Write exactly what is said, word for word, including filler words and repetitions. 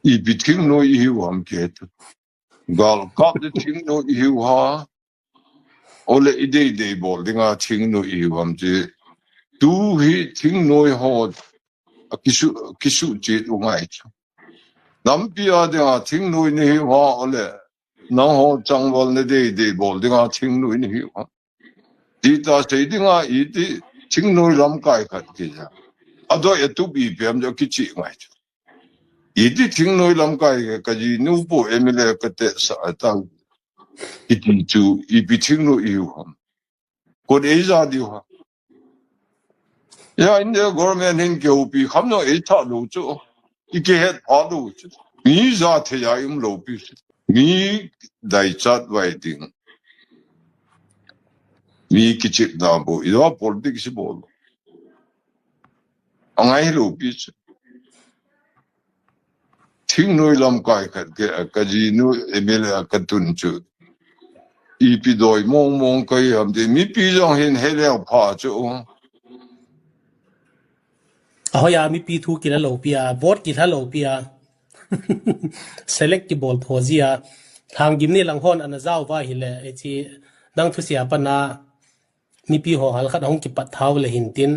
Ipi thingnoi ihiu ham kihe tu. Galkap le thingnoi ihiu ham. Ole ideidei bol dinga thingnoi ihiu ham ti. Tu hi thingnoi ho akisu, kisu chet u ngai chu. Nampi a dinga thingnoi nahiu ham ole. Nangho changval nadeidei bol dinga thingnoi nahiu ham. Ti ta sei dinga iti thingnoi lamkai khat kija. Adoi atup ipi ham jo kiche ngai chu. Iti thingnoi lamkai kajinu pu M L A kate sa ta. Iti chu ipi thingnoi ihiu ham. Kot eija diu ham. Ya India government hin kihoupi kham no eitha lou chu. Ikihet pha lou chu. Mi ja thei a um lou pi chu. Mi daichat vai ding. Mi kichep na bou. Iwa politics bol. Angai lou pi chu. Thingnoi lamkai khat ke, kajinu M L A katun chu. Ipi doi mong mong kahi ham ti, mipi jong hin heleu pha chu. Ahoiya mipi thu kila lou pi a, vote kila lou pi a. Select kibol tho ji a. Lhanggim ni lang hon ana jao va hile, echi nang thusia pana mipi ho hal khat hung kipat thau le hin tin.